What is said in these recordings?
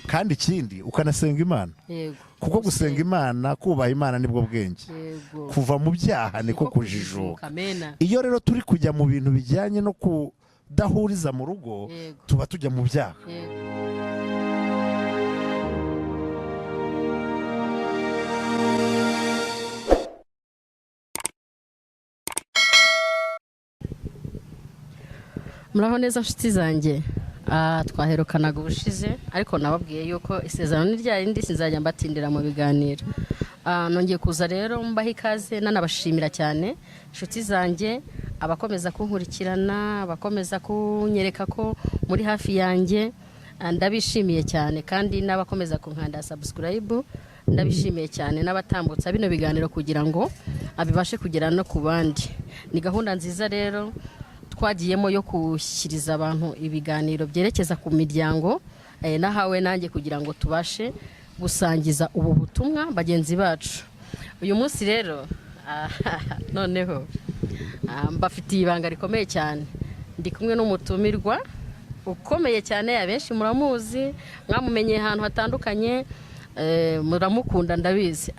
Kandi ikindi, ukanasenga Imana, kuko gusenga Imana, kubaha Imana nibwo bwenge. Kuva mu byaha niko kujijuka. Amena. Iyo rero turi kujya mu bintu bijyanye no kudahuriza mu rugo, tuba tujya mu byaha. Muraho neza nshuti zanjye. Twaherukanaga ubushize, ariko nababwiye yuko isezerano ni rya rindi, sinzajya mbatindira mu biganiro. Nongeye kuza rero mbaha ikaze, nanabashimira cyane inshuti zanjye, abakomeza kunkurikirana, abakomeza kunyereka ko muri hafi yanjye. Ndabishimiye cyane, kandi n'abakomeza kunkanda subscribe ndabishimiye cyane, n'abatambutsa bino biganiro kugira ngo bibashe kugera no ku bandi. Ni gahunda nziza rero twagiyemo yo gushyikiriza abantu ibiganiro byerekeza ku miryango, nahawe nanjye kugira ngo tubashe gusangiza ubu butumwa bagenzi bacu. Uyu munsi rero noneho mbafitiye ibanga rikomeye cyane. Ndi kumwe n'umutumirwa ukomeye cyane, abenshi muramuzi, mwamumenyeye ahantu hatandukanye, muramukunda ndabizi.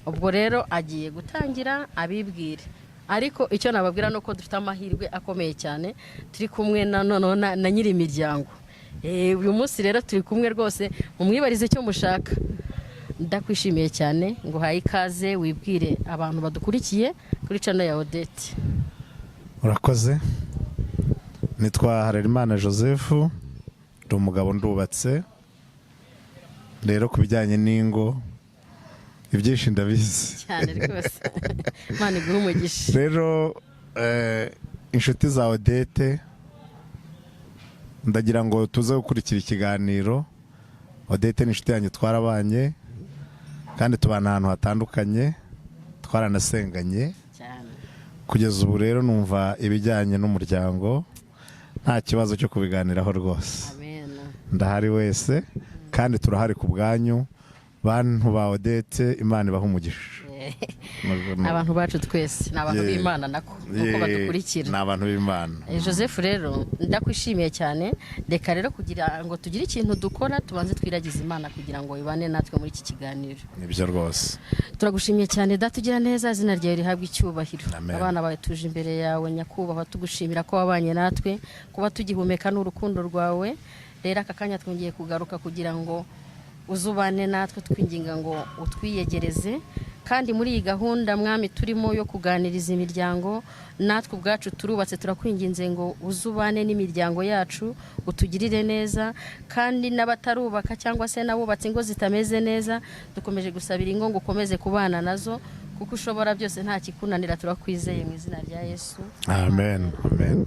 Ubwo rero agiye gutangira abibwire, ariko icyo nababwira ni uko dufite amahirwe akomeye cyane, turi kumwe na noneho na nyiri imiryango. Uyu munsi rero turi kumwe rwose, mumwibarize icyo mushaka. Ndakwishimiye cyane, ngo uhaye ikaze, wibwire abantu badukurikiye kuri channel ya Odette. Urakoze. Nitwa Harerimana Joseph, ndi umugabo, ndubatse. Rero ku bijyanye n'ingo ibyinshi ndabizi. Cyane rwose, Imana iguhe umugisha. Rero inshuti za Odette, ndagira ngo tuze gukurikira ikiganiro. Odette ni inshuti yanjye, twarabanye kandi tubana ahantu hatandukanye, twaranasenganye. Kugeza ubu rero numva ibijyanye n'umuryango nta kibazo cyo kubiganiraho rwose. Amen. Ndahari wese kandi turahari ku bwanyu, bantu ba Odette. Imana ibaha umugisha. Abantu bacu twese ni abantu b'Imana, nako uko badukurikira. Ni abantu b'Imana. Joseph rero ndakwishimiye cyane. Reka rero kugira ngo tugire ikintu dukora, tubanze twiragize Imana kugira ngo ibane natwe muri iki kiganiro. Nibyo rwose. Turagushimiye cyane Data ugira neza, izina ryawe rihabwa icyubahiro. Amen. Abana bawe tuje imbere yawe nyakubahwa, tugushimira ko wabanye natwe, kuba tugihumeka n'urukundo rwawe. Rero aka kanya twongeye kugaruka kugira ngo uzubane natwe, twinginga ngo utwiyegereze. Kandi muri iyi gahunda, Mwami, turimo yo kuganiriza imiryango, natwe ubwacu turubatse, turakwinginze ngo uzubane n'imiryango yacu, utugirire neza. Kandi n'abatarubaka cyangwa se n'abubatse ingo zitameze neza, dukomeje gusabira ingo ngo ukomeze kubana nazo, kuko ushobora byose, nta kikunanira. Turakwizeye mu izina rya Yesu. Amen, amen.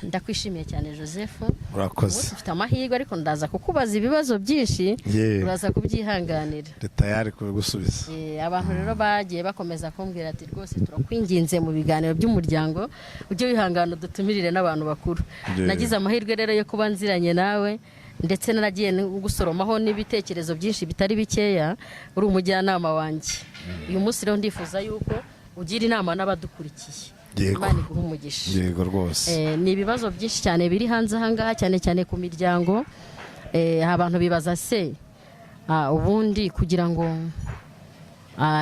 Ndakwishimiye cyane Joseph. Urakoze. Umunsi ufite amahirwe, ariko ndaza kukubaza ibibazo byinshi, uraza kubyihanganira. Ndi tayari kubigusubiza. Abantu rero bagiye bakomeza kumbwira ati: "Rwose turakwinginze, mu biganiro by'umuryango ujye wihangana udutumirire n'abantu bakuru." Nagize amahirwe rero yo kuba nziranye nawe, ndetse naragiye gusoromaho n'ibitekerezo byinshi bitari bikeya. Uri umujyanama wanjye. Uyu munsi rero ndifuza yuko ugira inama n'abadukurikiye. Imana iguhe umugisha. Yego rwose. Ni ibibazo byinshi cyane biri hanze ahangaha, cyane cyane ku miryango. Abantu bibaza se ubundi kugira ngo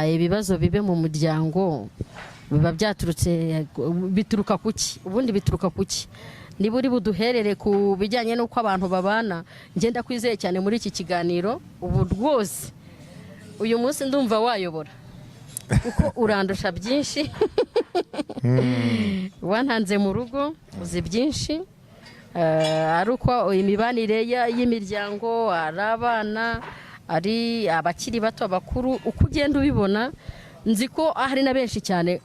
ibibazo bibe mu muryango biba byaturutse, bituruka kuki? Ubundi bituruka kuki? Niba uri buduherere ku bijyanye n'uko abantu babana, ngenda kwizeye cyane muri iki kiganiro. Ubu rwose uyu munsi ndumva wayobora, kuko urandusha byinshi, wantanze mu rugo, uzi byinshi. Ari uko imibanire y'imiryango, ari abana, ari abakiri bato, abakuru, uko ugenda ubibona. Nzi ko hari na benshi cyane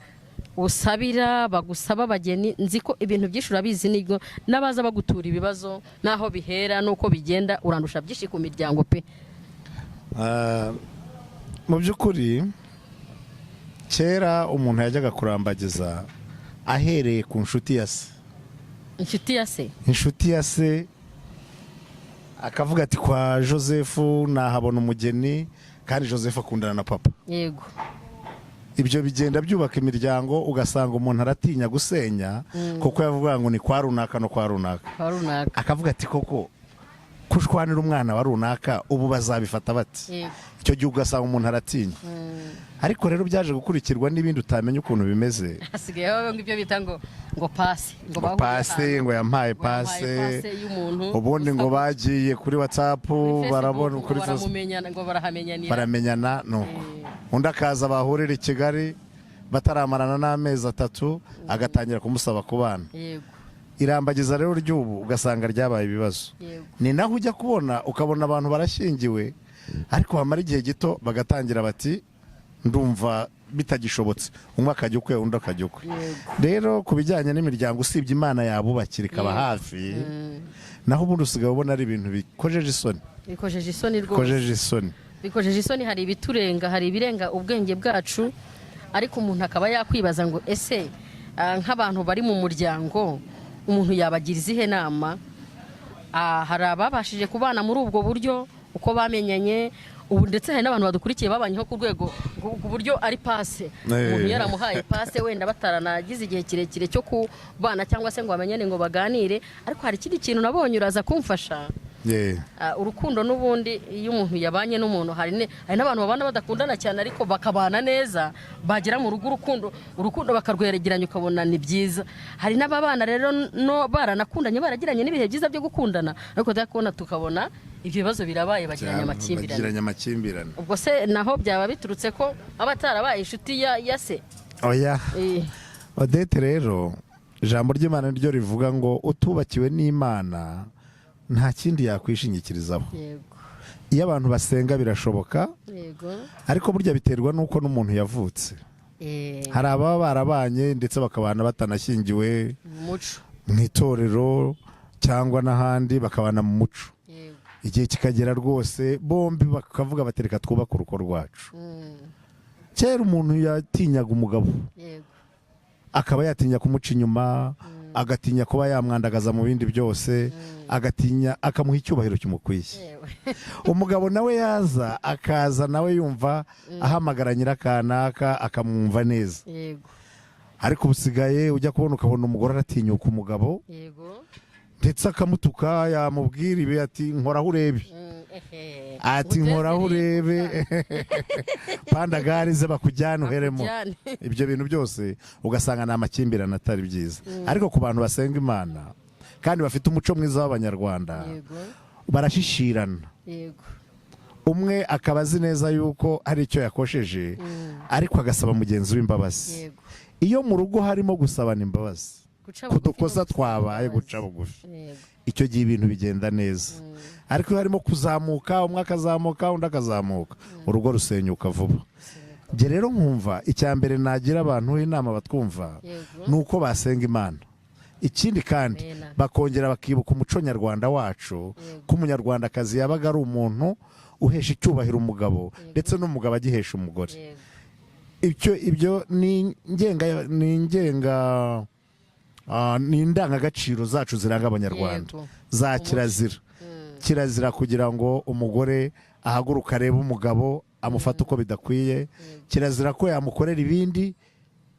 usabira, bagusaba abageni. Nzi ko ibintu byinshi urabizi, nibwo n'abaza bagutura ibibazo, n'aho bihera n'uko bigenda. Urandusha byinshi ku miryango pe. Mu by'ukuri kera umuntu yajyaga kurambagiza ahereye ku nshuti ya se. Inshuti ya se. Inshuti ya se, akavuga ati: "Kwa Joseph nahabona umugeni," kandi Joseph akundana na papa. Ibyo bigenda byubaka imiryango, ugasanga umuntu aratinya gusenya kuko yavuga ngo ni kwa runaka no kwa runaka. Kwa runaka. Akavuga ati: "Koko kushwanira umwana wa runaka, ubu bazabifata bati?" Icyo gihe ugasanga umuntu aratinya. Ariko rero byaje gukurikirwa n'ibindi utamenya ukuntu bimeze. Hasigaye habaho ngo ibyo bita ngo passe, ngo ngo bahuye passe, ahantu, ngo yampaye ngo yampaye passe. Passe y'umuntu. Ubundi ngo bagiye kuri WhatsApp, barabona kuri kuri Facebook, baramumenyana, ngo barahamenyanira. Baramenyana, nuko undi akaza, bahurira i Kigali bataramarana n'amezi 3, agatangira kumusaba kubana. Irambagiza rero ry'ubu ugasanga ryabaye ibibazo. Ni naho ujya kubona ukabona abantu barashyingiwe, ariko bamara igihe gito bagatangira bati: "Ndumva bitagishobotse." Umwe akajya ukwe, undi akajya ukwe. Rero ku bijyanye n'imiryango, usibye Imana yabubakira ikaba hafi, naho ubundi usigaye ubona ari ibintu bikojeje isoni. Bikojeje isoni rwose. Bikojeje isoni. Bikojeje isoni. Hari ibiturenga, hari ibirenga ubwenge bwacu, ariko umuntu akaba yakwibaza ngo: ese nk'abantu bari mu muryango, umuntu yabagira izihe nama? Hari ababashije kubana muri ubwo buryo uko bamenyanye ubu, ndetse hari n'abantu badukurikiye babanyeho ku rwego ku buryo ari passe, umuntu yaramuhaye passe, wenda bataranagize igihe kirekire cyo kubana cyangwa se ngo bamenyane, ngo baganire. Ariko hari ikindi kintu nabonye, uraza kumfasha. Urukundo n'ubundi, iyo umuntu yabanye n'umuntu, hari n'abantu babana badakundana cyane ariko bakabana neza, bagera mu rugo urukundo bakarwegeranya, ukabona ni byiza. Hari n'ababana rero no baranakundanye, baragiranye n'ibihe byiza byo gukundana, ariko tujya kubona tukabona ibyo bibazo birabaye, bagiranye amakimbirane. Bagiranye amakimbirane. Ubwo se naho byaba biturutse ko aba atarabaye inshuti ya se? Oya. Odette, rero ijambo ry'Imana ryo rivuga ngo utubakiwe n'Imana nta kindi yakwishingikirizaho. Iyo abantu basenga birashoboka, ariko burya biterwa n'uko n'umuntu yavutse. Hari ababa barabanye ndetse bakabana batanashyingiwe mu muco, mu itorero cyangwa n'ahandi, bakabana mu muco, igihe kikagera rwose bombi bakavuga bati: "Reka twubake urugo rwacu." Kera umuntu yatinyaga umugabo, akaba yatinya kumuca inyuma, agatinya kuba yamwandagaza mu bindi byose, agatinya, akamuha icyubahiro kimukwiye. Umugabo nawe yaza, akaza nawe yumva ahamagara nyirakanaka, akamwumva neza. Ariko ubusigaye ujya kubona ukabona umugore aratinyuka umugabo, ndetse akamutuka, yamubwira ibi ati: "Nkoraho urebe." Ehe. Ati: "Nkoraho urebe, pandagari ze bakujyane uheremo." Bakujyane. Ibyo bintu byose ugasanga ni amakimbirane atari byiza. Ariko ku bantu basenga Imana kandi bafite umuco mwiza w'Abanyarwanda, barashishirana. Umwe akaba azi neza yuko hari icyo yakosheje, ariko agasaba mugenzi we imbabazi. Iyo mu rugo harimo gusabana imbabazi Guca ku bugufi no dukosa gusaba twabaye, imbabazi. guca bugufi, icyo gihe ibintu bigenda neza. Ariko iyo harimo kuzamuka, umwe akazamuka, undi akazamuka, urugo rusenyuka vuba. Njye rero nkumva icya mbere nagira abantu inama batwumva ni uko basenga Imana. Ikindi kandi, Amena. bakongera bakibuka umuco nyarwanda wacu, ko umunyarwandakazi yabaga ari umuntu uhesha icyubahiro umugabo, ndetse n'umugabo agihesha umugore. Ibyo ni indangagaciro zacu ziranga Abanyarwanda, za kirazira. Kirazira kugira ngo umugore ahaguruke arebe umugabo, amufate uko bidakwiye. Kirazira ko yamukorera ibindi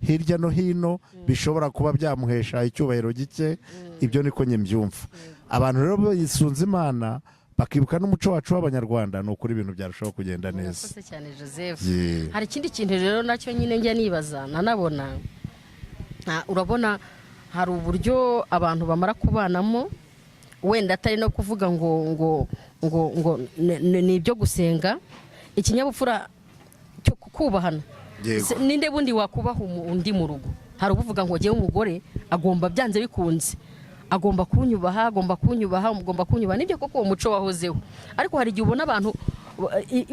hirya no hino bishobora kuba byamuhesha icyubahiro gike. Ibyo niko njye mbyumva. Abantu rero bisunze Imana, bakibuka n'umuco wacu w'Abanyarwanda, ni ukuri ibintu byarushaho kugenda neza. Murakoze cyane, Joseph. Hari ikindi kintu rero nacyo nyine njya nibaza nanabona. Urabona hari uburyo abantu bamara kubanamo, wenda atari no kuvuga ngo ni ibyo gusenga, ikinyabupfura cyo kubahana. Ninde bundi wakubaha undi mu rugo? Hari ubuvuga ngo: "Jyewe umugore agomba byanze bikunze agomba kunyubaha, agomba kunyubaha, agomba kunyubaha." Nibyo koko uwo muco wahozeho, ariko hari igihe ubona abantu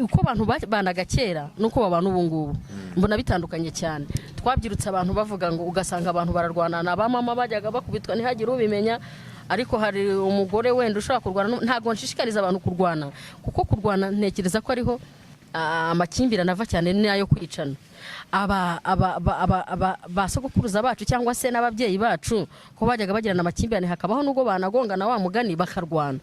uko abantu babanaga kera n'uko babana ubu ngubu, mbona bitandukanye cyane. Twabyirutse abantu bavuga ngo, ugasanga abantu bararwana, na ba mama bajyaga bakubitwa ntihagire ubimenya. Ariko hari umugore wenda ushobora kurwana ntabwo nshishikariza abantu kurwana, kuko kurwana ntekereza ko ariho amakimbirane ava cyane, n'ayo kwicana. Aba ba sogokuruza bacu cyangwa se n'ababyeyi bacu ko bajyaga bagirana amakimbirane, hakabaho n'ubwo banagongana, wa mugani, bakarwana.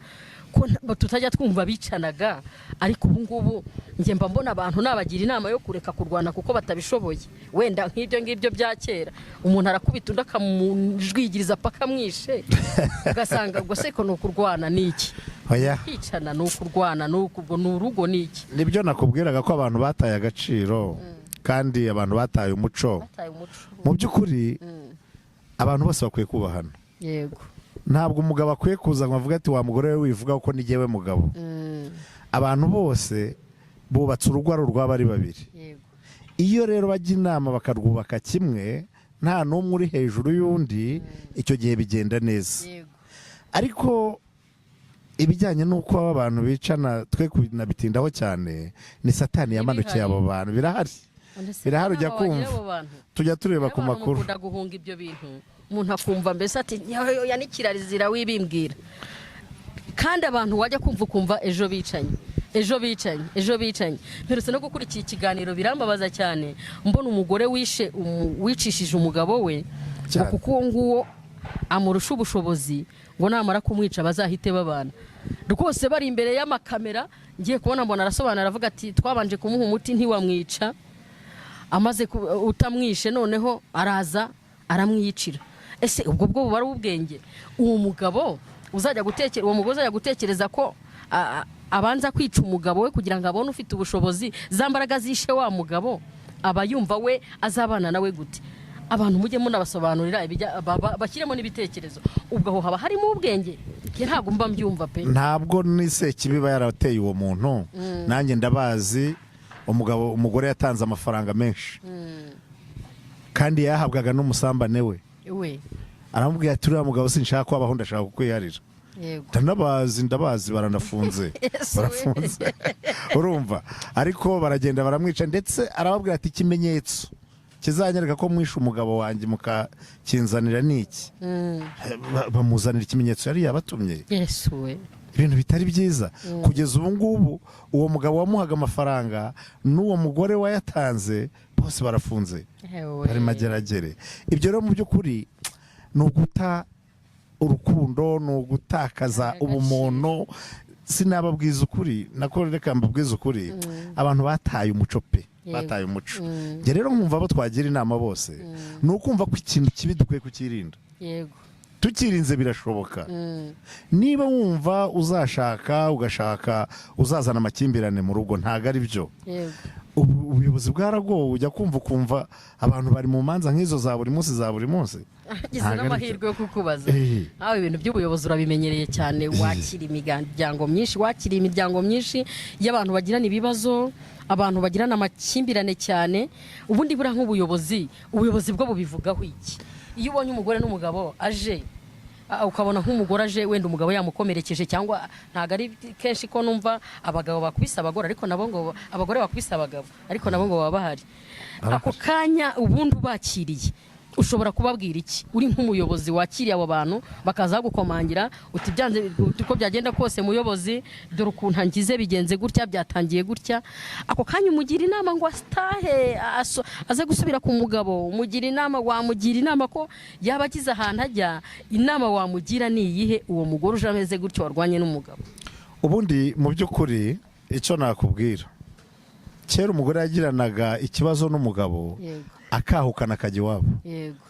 Ko tutajya twumva bicanaga, ariko ubu ngubu njye mba mbona abantu nabagira inama yo kureka kurwana kuko batabishoboye. Wenda nk'ibyo ngibyo bya kera, umuntu arakubita undi akamujwigiriza paka amwishe, ugasanga ubwo se ko ni ukurwana ni iki? Oya. Kwicana ni ukurwana, ni uku, ubwo ni urugo ni iki? Nibyo nakubwiraga ko abantu bataye agaciro kandi abantu bataye umuco. Bataye umuco. Mu by'ukuri abantu bose bakwiye kubahana. Ntabwo umugabo akwiye kuza ngo avuge ati: "Wa mugore we, wivuga ko ni jyewe mugabo." Abantu bose bubatse urugo ari urw'aba ari babiri. Iyo rero bajya inama bakarwubaka kimwe, nta n'umwe uri hejuru y'undi, icyo gihe bigenda neza. Ariko ibijyanye n'uko abantu bicana, twe kunabitindaho cyane, ni Satani yamanukiye abo bantu. Birahari. Birahari, ujya Inama wagira kumva. abo bantu? Tujya tureba ku Abantu makuru. mukunda guhunga ibyo bintu, umuntu akumva mbese ati: "Nyoya ni kirazira wibimbwira." Kandi abantu wajya kumva ukumva ejo bicanye, ejo bicanye, ejo bicanye. Mperutse no gukurikira ikiganiro, birambabaza cyane, mbona umugore wishe wicishije umugabo we ngo kuko uwo nguwo amurusha ubushobozi, ngo namara kumwica bazahite babana. Rwose bari imbere y'amakamera, ngiye kubona mbona arasobanura, aravuga ati: "Twabanje kumuha umuti ntiwamwica, amaze utamwishe noneho araza aramwiyicira." Ese ubwo bwo buba ari ubwenge? Uwo mugabo uzajya gutekera, uwo mugore uzajya gutekereza ko abanza kwica umugabo we kugira ngo abone ufite ubushobozi, za mbaraga zishe wa mugabo, aba yumva we azabana nawe gute? Abantu mujye munabasobanurira, bashyiremo n'ibitekerezo. Ubwo aho haba harimo ubwenge? Njye ntabwo mba mbyumva pe. Ntabwo ni sekibi iba yarateye uwo muntu. Nanjye ndabazi, umugabo, umugore yatanze amafaranga menshi kandi yahabwaga n'umusambane we. We. Aramubwira ati: "Uriya mugabo sinshaka ko abaho, ndashaka kukwiharira." Ndanabazi, ndabazi, baranafunze. Yesu we. Barafunze, urumva? Ariko baragenda baramwica. Ndetse arababwira ati: "Ikimenyetso kizanyereka ko mwishe umugabo wanjye mukakinzanira ni iki?" Bamuzanira ikimenyetso yari yabatumye. Yesu we. Ibintu bitari byiza. Kugeza ubu ngubu uwo mugabo wamuhaga amafaranga n'uwo mugore wayatanze bose barafunze. Ewe. Bari mageragere. Ibyo rero mu by'ukuri ni uguta urukundo, ni ugutakaza Agaciro. ubumuntu. Sinababwiza ukuri, nako reka mbabwize ukuri, abantu bataye umuco pe. Bataye umuco. Njye rero nkumva abo twagira inama bose ni ukumva ko ikintu kibi dukwiye kukirinda. Tukirinze birashoboka. Niba wumva uzashaka, ugashaka uzazana amakimbirane mu rugo, ntabwo ari byo. Ubu ubuyobozi bwaragowe, ujya kumva ukumva abantu bari mu manza nk'izo za buri munsi, za buri munsi. Ngize Ntabwo ari byo. n'amahirwe yo kukubaza. Nawe ibintu by'ubuyobozi urabimenyereye cyane, wakira imiryango myinshi, wakiriye imiryango myinshi y'abantu bagirana ibibazo, abantu bagirana amakimbirane cyane. Ubundi buriya nk'ubuyobozi, ubuyobozi bwo bubivugaho iki? Iyo ubonye umugore n'umugabo aje, ukabona nk'umugore aje, wenda umugabo yamukomerekeje, cyangwa ntabwo ari kenshi ko numva abagabo bakubise abagore, ariko nabo ngo abagore bakubise abagabo, ariko nabo ngo baba bahari. Ako kanya ubundi ubakiriye ushobora kubabwira iki, uri nk'umuyobozi wakiriye abo bantu bakaza bagukomangira, uti: "Byanze uti uko byagenda kose muyobozi, dore ukuntu angize, bigenze gutya, byatangiye gutya"? Ako kanya umugira inama ngo asitahe, aze gusubira ku mugabo? Umugira inama, wamugira inama ko yaba agize ahantu ajya? Inama wamugira ni iyihe, uwo mugore uje ameze gutyo warwanye n'umugabo? Ubundi mu by'ukuri icyo nakubwira, kera umugore yagiranaga ikibazo n'umugabo akahukana akajya iwabo.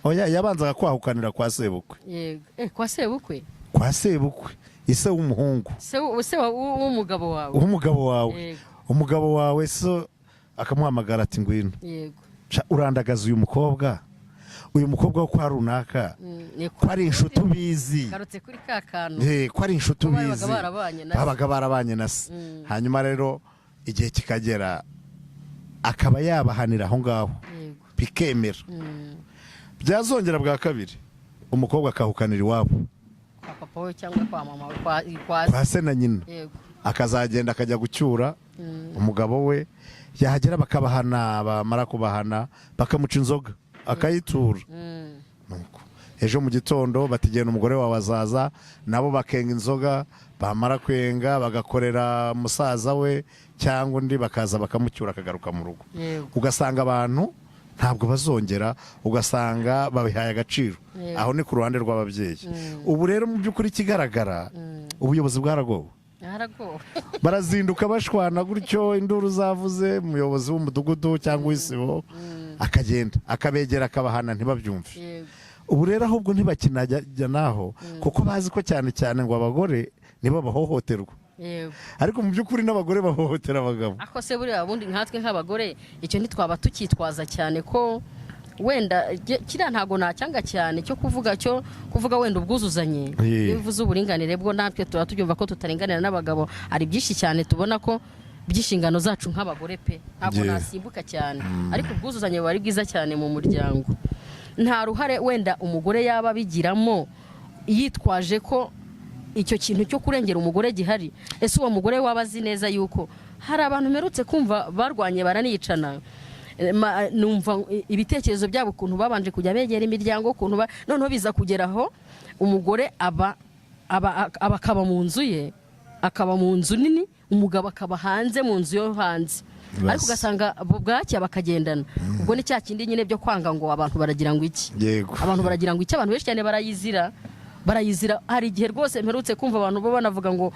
Oya, yabanzaga kwahukanira kwa sebukwe. Yego, kwa sebukwe? Kwa sebukwe, ise w'umuhungu. Se w'umugabo wawe. W'umugabo wawe. Umugabo wawe so akamuhamagara ati: "Ngwino." "Ca, urandagaza uyu mukobwa, uyu mukobwa wo kwa runaka, Ni ko ari inshuti ubizi." Garutse kuri ka kantu. Ko ari inshuti Ko babaga ubizi. barabanye na se. Babaga barabanye na se. Hanyuma rero igihe kikagera akaba yabahanira aho ngaho, bikemera. Byazongera bwa kabiri, umukobwa akahukanira iwabo. Kwa papa we cyangwa kwa mama we, kwa Kwa se na nyina. Akazagenda akajya gucyura umugabo we, yahagera bakabahana, bamara kubahana bakamuca inzoga akayitura. Nuko ejo mu gitondo batigenda, umugore wawe azaza, nabo bakenga inzoga, bamara kwenga bagakorera musaza we cyangwa undi, bakaza bakamucyura akagaruka mu rugo. Ugasanga abantu ntabwo bazongera, ugasanga babihaye agaciro. Aho ni ku ruhande rw'ababyeyi. Ubu rero mu by'ukuri ikigaragara, ubuyobozi bwaragowe. Baragowe. Barazinduka bashwana gutyo, induru zavuze, umuyobozi w'umudugudu cyangwa w'isibo akagenda akabegera, akabahana, ntibabyumve. Ubu rero ahubwo ntibakinajya naho, kuko bazi ko cyane cyane ngo abagore nibo bahohoterwa, ariko mu by'ukuri n'abagore bahohotera abagabo. Ako se buriya bundi nkatwe nk'abagore icyo ntitwaba tukitwaza cyane ko wenda kiriya ntabwo nacyanga cyane cyo kuvuga wenda ubwuzuzanye? Iyo uvuze uburinganire bwo, natwe tuba tubyumva ko tutaringanira n'abagabo. Hari byinshi cyane tubona ko by'inshingano zacu nk'abagore pe, ntabwo nasimbuka cyane, ariko ubwuzuzanye buba ari bwiza cyane mu muryango. Nta ruhare wenda umugore yaba abigiramo yitwaje ko icyo kintu cyo kurengera umugore gihari? Ese uwo mugore waba azi neza yuko hari abantu mperutse kumva barwanye baranicana? Numva ibitekerezo byabo, ukuntu babanje kujya begera imiryango, ukuntu noneho biza kugera aho umugore aba akaba mu nzu ye, akaba mu nzu nini, umugabo akaba hanze mu nzu yo hanze. Ariko ugasanga bwacya bakagendana. Ubwo ni cya kindi nyine byo kwanga ngo abantu baragira ngo iki. Abantu baragira ngo iki. Abantu benshi cyane barayizira, barayizira. Hari igihe rwose mperutse kumva abantu bo banavuga ngo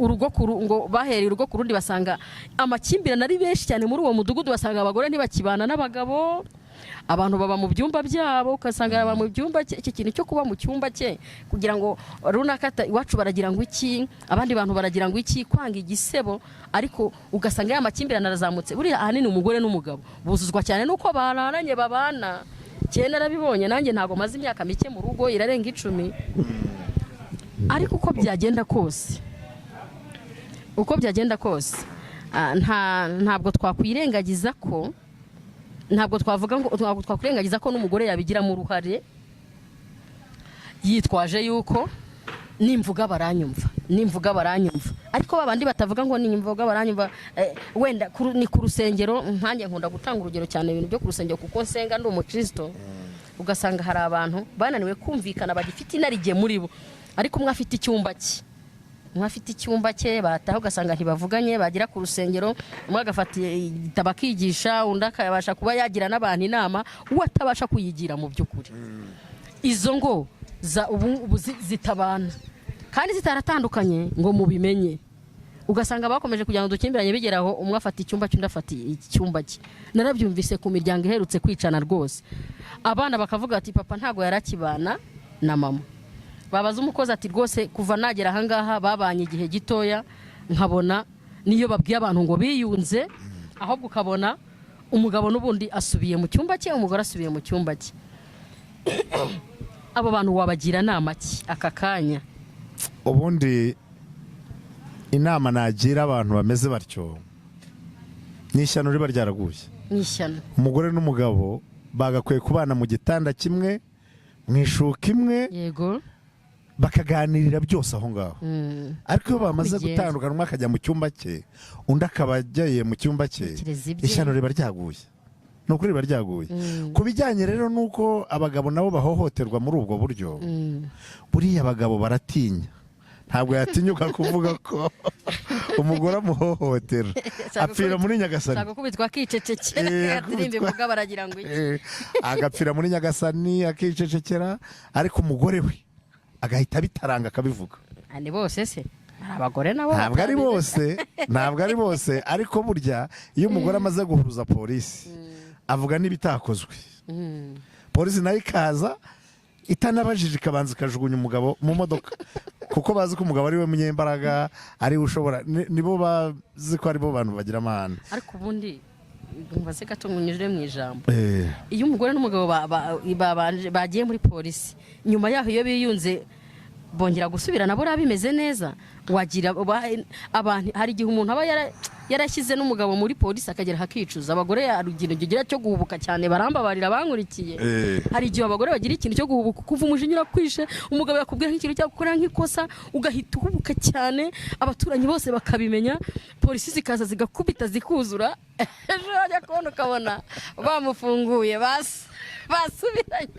urugo ngo bahereye urugo ku rundi, basanga amakimbirane ari benshi cyane muri uwo mudugudu, basanga abagore ntibakibana n'abagabo, abantu baba mu byumba byabo, ugasanga baba mu byumba cye. Iki kintu cyo kuba mu cyumba cye kugira ngo runaka iwacu baragira ngo iki, abandi bantu baragira ngo iki, kwanga igisebo, ariko ugasanga ya makimbirane arazamutse. Buriya ahanini umugore n'umugabo buzuzwa cyane nuko bararanye, babana. Kera narabibonye nanjye, ntabwo maze imyaka mike mu rugo, irarenga 10, ariko uko byagenda kose, ntabwo twakwirengagiza ko, ntabwo twavuga ngo ntabwo twakwirengagiza ko n'umugore yabigiramo uruhare yitwaje yuko nimvuga baranyumva, nimvuga baranyumva. Ariko babandi batavuga ngo nimvuga baranyumva, wenda ni ku rusengero. Nkanjye nkunda gutanga urugero cyane ibintu byo ku rusengero kuko nsenga, ndi umukristo. Ugasanga hari abantu bananiwe kumvikana, bagifite inarijye muri bo, ariko umwe afite icyumba cye, umwe afite icyumba cye, bataha ugasanga ntibavuganye, bagera ku rusengero umwe agafata igitabo akigisha, undi akabasha kuba yagira n'abantu inama, uwo atabasha kuyigira. Mu by'ukuri izo ngo za ubu zitabana kandi zitaratandukanye ngo mubimenye, ugasanga bakomeje kugira ngo dukimbiranye, bigera aho umwe afata icyumba cye, undi afata icyumba cye. Narabyumvise ku miryango iherutse kwicana rwose, abana bakavuga ati: "Papa ntabwo yarakibana na mama." Babaza umukozi ati: "Rwose kuva nagera ahangaha babanye igihe gitoya, nkabona niyo babwiye abantu ngo biyunze, ahubwo ukabona umugabo n'ubundi asubiye mu cyumba cye, umugore asubiye mu cyumba cye." Abo bantu wabagira inama ki aka kanya? Ubundi inama nagira abantu bameze batyo, ni ishyano riba ryaraguye. Ni ishyano. Umugore n'umugabo bagakwiye kubana mu gitanda kimwe, mu ishuka imwe, bakaganirira byose aho ngaho. Ariko iyo bamaze Bigenza. gutandukana, umwe akajya mu cyumba cye, undi akaba agiye mu cyumba cye, Tekereza ibye. ishyano riba ryaguye, ni ukuri riba ryaguye. Ku bijyanye rero n'uko abagabo nabo bahohoterwa muri ubwo buryo, buriya abagabo baratinya, ntabwo yatinyuka kuvuga ko umugore amuhohotera, apfira muri Nyagasani. Shaka gukubitwa akicecekera. Ati nimba imvuga baragira ngo iki. Agapfira muri Nyagasani, akicecekera, ariko umugore we agahita abitaranga akabivuga. Ah, ni bose se? Hari abagore nabo Ntabwo ari batabizi. bose, ntabwo ari bose, ariko burya iyo umugore amaze guhuruza polisi, avuga n'ibitakozwe. Polisi nayo ikaza itanabajije, ikabanza ikajugunya umugabo mu modoka, kuko bazi ko umugabo ari we munyembaraga, ari we ushobora, nibo bazi ko aribo bantu bagira amahane. Ariko ubundi mubaze gato, munyure mu ijambo. Iyo umugore n'umugabo bagiye muri polisi, nyuma yaho iyo biyunze bongera gusubirana, buriya bimeze neza? Wagira abantu, hari igihe umuntu aba yarashyize n'umugabo muri polisi akagera akicuza. Abagore hari ikintu kigira cyo guhubuka cyane, barambabarira bankurikiye. Hari igihe abagore bagira ikintu cyo guhubuka, kuva umujinya urakwishe, umugabo yakubwira nk'ikintu cyangwa gukora nk'ikosa, ugahita uhubuka cyane, abaturanyi bose bakabimenya, polisi zikaza zigakubita zikuzura. Ejo wajya kubona ukabona bamufunguye, basubiranye.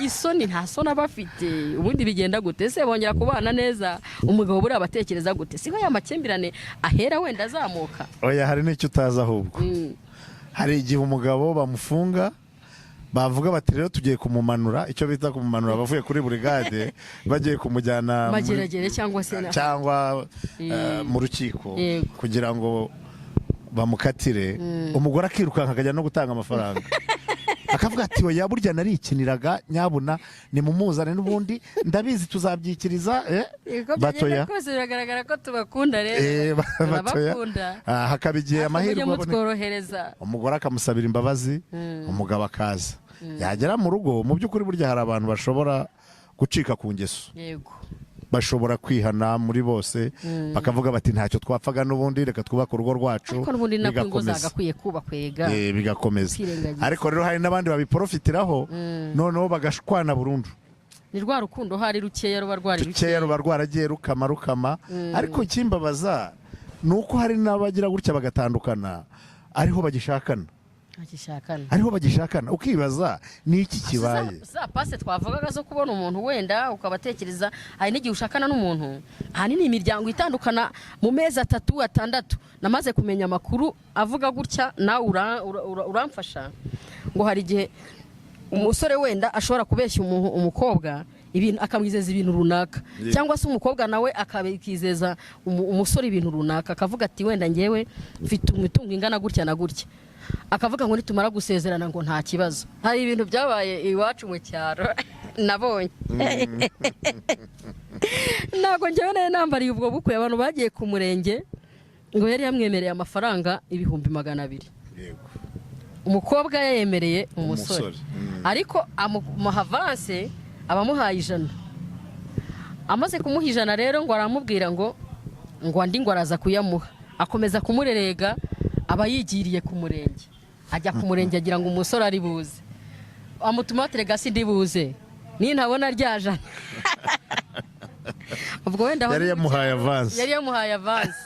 Isoni, nta soni aba afite. Ubundi bigenda gute se? Bongera kubana neza? Umugabo buriya abatekereza gute? Siho ya makimbirane ahera wenda azamuka? Oya, hari n'icyo utazi ahubwo. Hari igihe umugabo bamufunga, Bavuga bati rero tugiye kumumanura, icyo bita kumumanura, abavuye kuri burigade bagiye kumujyana Mageragere cyangwa se cyangwa mu rukiko kugira ngo bamukatire, umugore akirukanka akajya no gutanga amafaranga, akavuga ati: "Oya, burya narikiniraga, nyabuna nimumuzane, n'ubundi ndabizi tuzabyikiriza." Uko byagenda Batoya. kose biragaragara ko tubakunda rero. Batoya. Turabakunda. Ah, hakaba igihe Ariko mujye amahirwe aboneka, mutworohereza. umugore akamusabira imbabazi, umugabo akaza, yagera mu rugo. Mu by'ukuri burya hari abantu bashobora gucika ku ngeso, bashobora kwihana muri bose, bakavuga bati: "Ntacyo twapfaga n'ubundi, reka twubake urugo rwacu." Ariko n'ubundi nabwo ingo Bigakomeza. zagakwiye kubakwa ega. Bigakomeza. Kwirengagiza. Ariko rero hari n'abandi babiprofitiraho, noneho bagashwana burundu. Ni rwa rukundo hari rukeya, ruba rwari Rukeya ruba rwaragiye rukama rukama. Ariko ikimbabaza ni uko hari n'abagira gutya bagatandukana ariho bagishakana. Agishakana. Ariho bagishakana, ukibaza ni iki kibaye. Za pase twavugaga zo kubona umuntu, wenda ukabatekereza, hari n'igihe ushakana n'umuntu, ahanini imiryango itandukana mu mezi 3, 6. Namaze kumenya amakuru avuga gutya, nawe uramfasha, ngo hari igihe umusore wenda ashobora kubeshya umukobwa ibintu, akamwizeza ibintu runaka, cyangwa se umukobwa nawe akabikizeza umusore ibintu runaka, akavuga ati: "Wenda ngewe mfite imitungo ingana gutya na gutya," akavuga ngo nitumara gusezerana ngo nta kibazo. Hari ibintu byabaye iwacu mu cyaro nabonye. Ntabwo ngewe nari nambariye ubwo bukwe. Abantu bagiye ku murenge, ngo yari yamwemereye amafaranga 200,000. Umukobwa yayemereye umusore. Umusore. Ariko amuha avance, abamuhaye 100. Amaze kumuha 100 rero, ngo aramubwira ngo andi ngo araza kuyamuha. Akomeza kumurerega, aba yigiriye ku murenge. Ajya ku murenge agira ngo umusore ari buze, amutuma terega: "Si buze nintabona rya jana." Ubwo wenda aho Yari yamuhaye avance. Yari yamuhaye avance.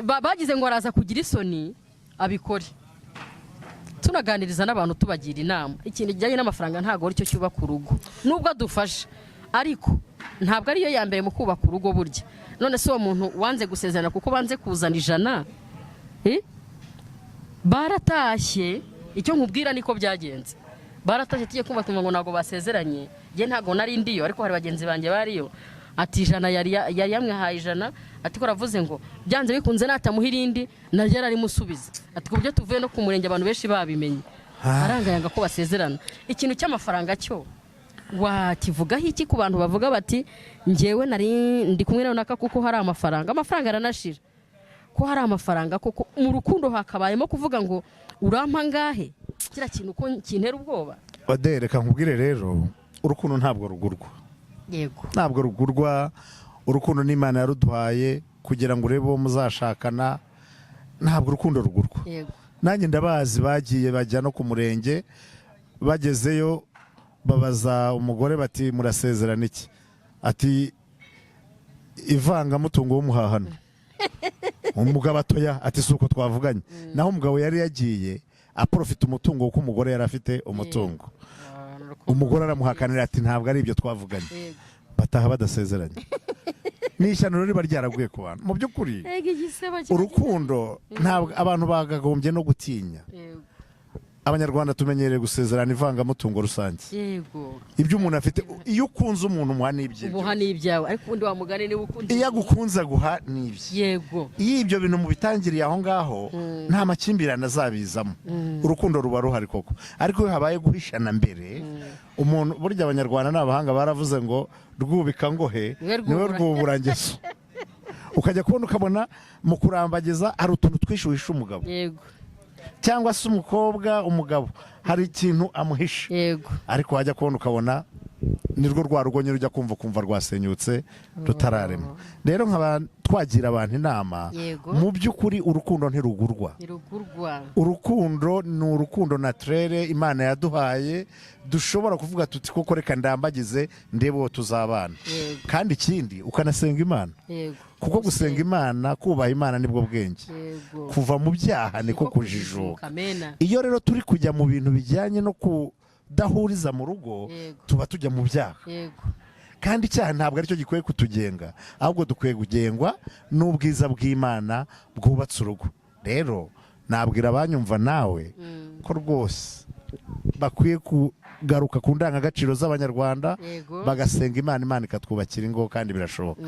Bagize ngo araza kugira isoni abikore. Tunaganiriza n'abantu, tubagira inama, ikintu kijyanye n'amafaranga ntabwo aricyo cyubaka urugo, nubwo adufasha, ariko ntabwo ariyo ya mbere mu kubaka urugo burya. None se uwo muntu wanze gusezerana kuko banze kuzana 100, eh? Baratashye, icyo nkubwira niko byagenze. Baratashye, tugiye kumva tumva ngo ntabwo basezeranye. Njye ntabwo nari ndiyo, ariko hari bagenzi banjye bariyo. Ati 100 yari yamwihaye 100, ati ko aravuze ngo byanze bikunze natamuha irindi naryo ararimusubiza. Ati ku buryo tuvuye no ku murenge abantu benshi babimenye, arangayanga ko basezerana. Ikintu cy'amafaranga cyo wakivugaho iki ku bantu bavuga bati: "Njyewe nari ndi kumwe na runaka kuko hari amafaranga"? Amafaranga aranashira. Ko hari amafaranga koko, mu rukundo hakabayemo kuvuga ngo urampa angahe? Kiriya kintu ko kintera ubwoba. Ode, reka nkubwire rero, urukundo ntabwo rugurwa. Ntabwo rugurwa. Urukundo n'Imana yaruduhaye kugira ngo urebe uwo muzashakana. Ntabwo urukundo rugurwa. Nanjye ndabazi bagiye bajya no ku murenge, bagezeyo babaza umugore bati: "Murasezerana iki?" Ati: "Ivangamutungo w'umuhahano." Umugabo atoya, ati: "Si uko twavuganye." Naho umugabo yari yagiye aprofita umutungo kuko umugore yari afite umutungo. Umugore aramuhakanira ati: "Ntabwo ari ibyo twavuganye." Bataha badasezeranye. Ni ishyano rero riba ryaraguye ku bantu mu by'ukuri. Ega igisebo kiba Urukundo ntabwo abantu bagagombye no gutinya. Abanyarwanda tumenyereye gusezerana ivangamutungo rusange. Ibyo umuntu afite, iyo ukunze umuntu umuha n'ibye. Umuha n'ibyawe, ariko ubundi wa mugani niba ukunda Iyo agukunze aguha n'ibye. Iyo ibyo bintu mubitangiriye aho ngaho, nta makimbirane azabizamo, urukundo ruba ruhari koko. Ariko iyo habaye guhishana mbere, umuntu burya, Abanyarwanda ni abahanga, baravuze ngo rwubika ngohe niwe niwe rwubura. Rwuburangeso. Ukajya kubona ukabona mu kurambagiza hari utuntu twinshi uhisha umugabo, cyangwa se umukobwa, umugabo hari ikintu amuhisha. Ariko wajya kubona ukabona nirwo rwa rugo nyine, ujya kumva ukumva rwasenyutse rutararema. Rero nkaba twagira abantu inama, mu by'ukuri urukundo ntirugurwa. Ntirugurwa. Urukundo ni urukundo naturel Imana yaduhaye, dushobora kuvuga tuti: "Koko reka ndambagize ndebe uwo tuzabana." Kandi ikindi ukanasenga Imana, kuko gusenga Imana, kubaha Imana nibwo bwenge. Kuva mu byaha niko kujijuka. Amena. Iyo rero turi kujya mu bintu bijyanye no kudahuriza mu rugo, tuba tujya mu byaha. Kandi icyaha ntabwo aricyo gikwiye kutugenga, ahubwo dukwiye kugengwa n'ubwiza bw'Imana bwubatse urugo. Rero nabwira abanyumva nawe ko rwose bakwiye kugaruka ku ndangagaciro z'Abanyarwanda, bagasenga Imana, Imana ikatwubakira ingo, kandi birashoboka,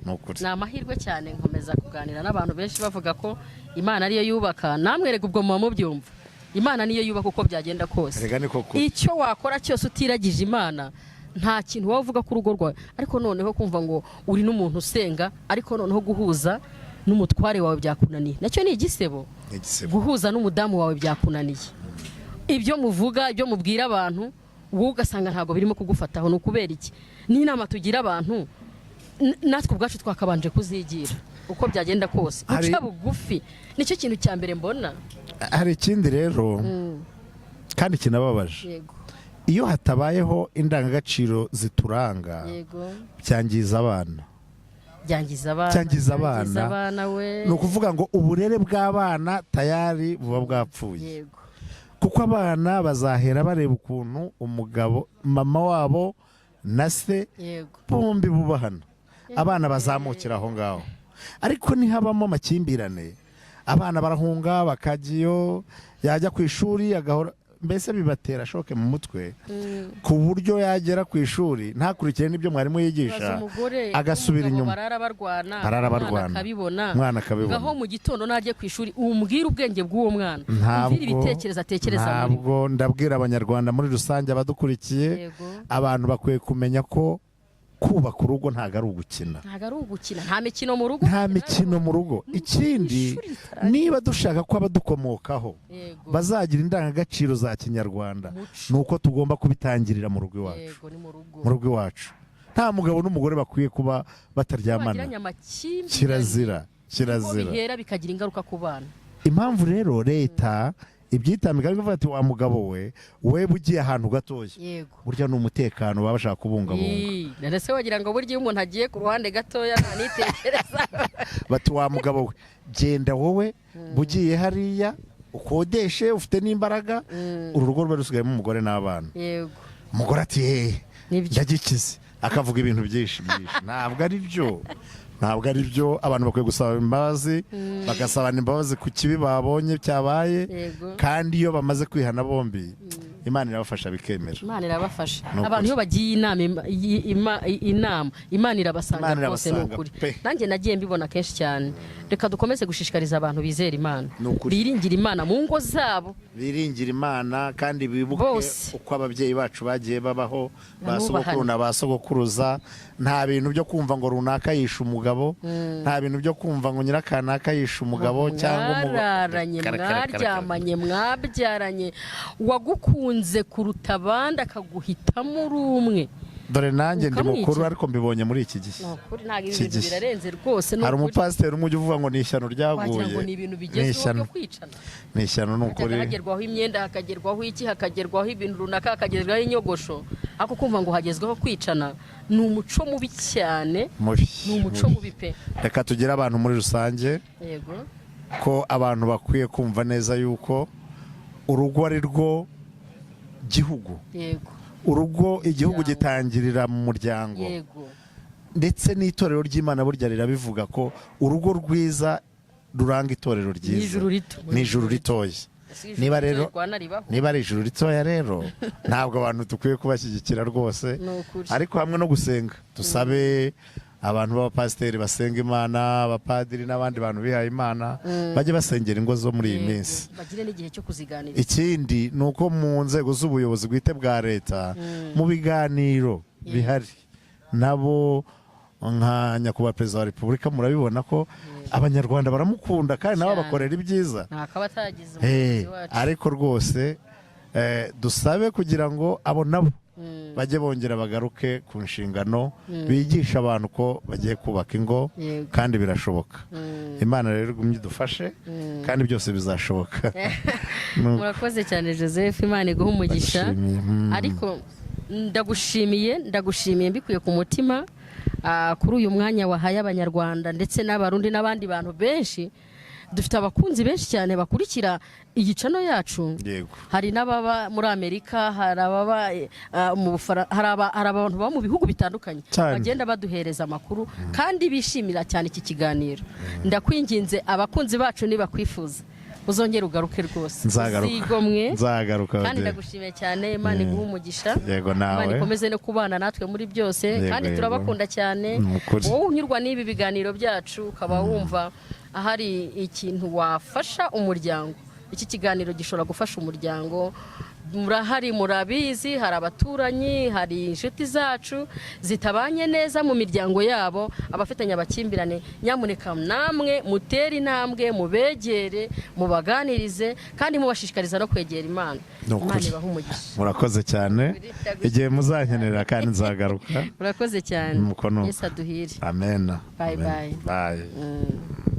ni ukuri. Ni amahirwe cyane. Nkomeza kuganira n'abantu benshi bavuga ko Imana ariyo yubaka. Namwe rega ubwo muba mubyumva, Imana niyo yubaka uko byagenda kose. Rega niko kuri. Icyo wakora cyose utiragije Imana, nta kintu waba uvuga ku rugo rwawe. Ariko noneho kumva ngo uri n'umuntu usenga, ariko noneho guhuza n'umutware wawe byakunaniye, nacyo ni igisebo. Ni igisebo. Guhuza n'umudamu wawe byakunaniye, ibyo muvuga, ibyo mubwira abantu, wowe ugasanga ntabwo birimo kugufataho, ni ukubera iki? N'inama tugira abantu, natwe ubwacu twakabanje kuzigira uko byagenda kose. Guca bugufi nicyo kintu cya mbere mbona. Hari ikindi rero kandi kinababaje. Iyo hatabayeho indangagaciro zituranga, byangiza abana. Byangiza abana. Byangiza abana. Byangiza abana we. Ni ukuvuga ngo uburere bw'abana tayari buba bwapfuye, kuko abana bazahera bareba ukuntu umugabo, mama wabo na se bombi bubahana. Abana bazamukira aho ngaho. Ariko nihabamo amakimbirane, abana barahunga bakajya iyo, yajya ku ishuri agahora, mbese bibatera choc mu mutwe, ku buryo yagera ku ishuri ntakurikire n'ibyo mwarimu yigisha, Baza umugore agasubira n'umugabo inyuma. Barara barwana. Barara Umwana barwana. akabibona. Umwana akabibona. Ngaho mu gitondo najye ku ishuri, umbwire ubwenge bw'uwo mwana, Ntabwo umbwire ibitekerezo atekereza muri we. Ntabwo ndabwira Abanyarwanda muri rusange abadukurikiye, abantu bakwiye kumenya ko kubaka urugo ntabwo ari ugukina. Ntabwo ari ugukina, nta mikino mu rugo. Nta mikino mu rugo. Ikindi, Ishuri ritarangiye. niba dushaka ko abadukomokaho bazagira indangagaciro za kinyarwanda, Umuco. ni uko tugomba kubitangirira mu rugo iwacu. Yego, ni mu rugo. Mu rugo iwacu nta mugabo n'umugore bakwiye kuba bataryamana. Bagiranye amakimbirane. Kirazira, Uko kirazira. bihera bikagira ingaruka ku bana. Impamvu rero leta ibyitambika ari kuvuga ati: "Wa mugabo we, we ugiye ahantu gatoya," burya ni umutekano baba bashaka kubungabunga. Ii, none se wagira ngo burya iyo umuntu agiye ku ruhande gatoya ntanitekereza? Bati: "Wa mugabo we, genda wowe ugiye hariya ukodeshe, ufite n'imbaraga, uru rugo ruba rusigayemo umugore n'abana." Umugore ati: "Hehe, Nibyo. ndagikize," akavuga ibintu byinshi byinshi. Ntabwo ari byo, ntabwo ari byo. Abantu bakwiye gusaba imbabazi, bagasabana imbabazi ku kibi babonye cyabaye. Kandi iyo bamaze kwihana bombi, Imana irabafasha bikemera. Imana irabafasha. Ni ukuri. Abantu iyo bagiye inama, inama Imana irabasanga. Imana Rwose ni irabasanga ukuri. pe. Nanjye nagiye mbibona kenshi cyane. Reka dukomeze gushishikariza abantu bizera Imana, Ni ukuri. biringira Imana mu ngo zabo. Biringira Imana kandi bibuke Bose. uko ababyeyi bacu bagiye babaho, ba Banubahane. sogokuru na ba sogokuruza. Nta bintu byo kumva ngo runaka yishe umugabo, nta bintu byo kumva ngo nyirakanaka yishe umugabo cyangwa umugabo. Mwararanye, Kare, kare, kare, kare. mwaryamanye, mwabyaranye, wagukunze kuruta abandi akaguhitamo uri umwe. Dore nanjye ndi Ukamwica. mukuru, ariko mbibonye muri iki gihe. Ni ukuri, ntabwo ibi Iki bintu gihe. birarenze rwose, ni Hari ukuri. umupasiteri umwe ujya uvuga ngo ni ishyano ryaguye. Wagira ngo ni ibintu Ni bigezweho ishyano, byo kwicana. ni ishyano, ni ukuri. Hajyaga hagerwaho imyenda, hakagerwaho iki, hakagerwaho ibintu runaka, hakagerwaho inyogosho, ariko kumva ngo hagezweho kwicana ni umuco mubi cyane. Mubi. Ni umuco mubi pe. Reka tugire abantu muri rusange ko abantu bakwiye kumva neza yuko urugo ari rwo gihugu. Urugo, igihugu Umuryango. gitangirira mu muryango. Ndetse n'itorero ry'Imana burya rirabivuga ko urugo rwiza ruranga itorero ryiza. Ni ijuru rito. Ni ijuru ritoya. Ese ijuru Niba rito rero rirwana ribaho? Niba ari ijuru ritoya rero, ntabwo abantu dukwiye kubashyigikira rwose. Ni ukuri. Ariko hamwe no gusenga, dusabe abantu b'abapasiteri basenga Imana, abapadiri n'abandi bantu bihaye Imana, bajye basengera ingo zo muri iyi minsi. Bagire n'igihe cyo kuziganiriza. Ikindi ni uko mu nzego z'ubuyobozi bwite bwa leta, mu biganiro bihari nabo, nka nyakubahwa Perezida wa Repubulika, murabibona ko Abanyarwanda baramukunda kandi nabo Cyane. bakorera ibyiza. Nta kaba atagize umuyobozi wacu. Ariko rwose dusabe kugira ngo abo nabo bajye bongera bagaruke ku nshingano, bigisha abantu ko bagiye kubaka ingo, kandi birashoboka. Imana rero igumye idufashe, kandi byose bizashoboka. Murakoze cyane Joseph, Imana iguhe umugisha. Ndagushimiye. Ariko ndagushimiye, ndagushimiye mbikuye ku mutima, kuri uyu mwanya wahaye Abanyarwanda ndetse n'Abarundi n'abandi bantu benshi. Dufite abakunzi benshi cyane bakurikira iyi channel yacu. Hari n'ababa muri Amerika, hari ababa mu hari abantu baba mu bihugu bitandukanye bagenda baduhereza amakuru kandi bishimira cyane iki kiganiro. Ndakwinginze, abakunzi bacu nibakwifuza Uzongere ugaruke rwose. Nzagaruka. Uzigomwe. Nzagaruka, Kandi Odette. ndagushimiye cyane. Imana iguhe umugisha. Yego, nawe. Imana ikomeze no kubana natwe muri byose. Kandi turabakunda cyane. Ni ukuri. Wowe unyurwa n'ibi biganiro byacu, ukaba wumva ahari ikintu wafasha umuryango, iki kiganiro gishobora gufasha umuryango. Murahari, murabizi, hari abaturanyi, hari inshuti zacu zitabanye neza mu miryango yabo, abafitanye amakimbirane. Nyamuneka namwe mutere intambwe, mubegere, mubaganirize kandi mubashishikariza no kwegera Imana. Ni ukuri. Imana ibahe umugisha. Murakoze cyane. Igihe muzankenera kandi nzagaruka. Murakoze cyane. Nuko nuko. Yesu aduhire. Amen. Bye. Amen. Bye. Bye.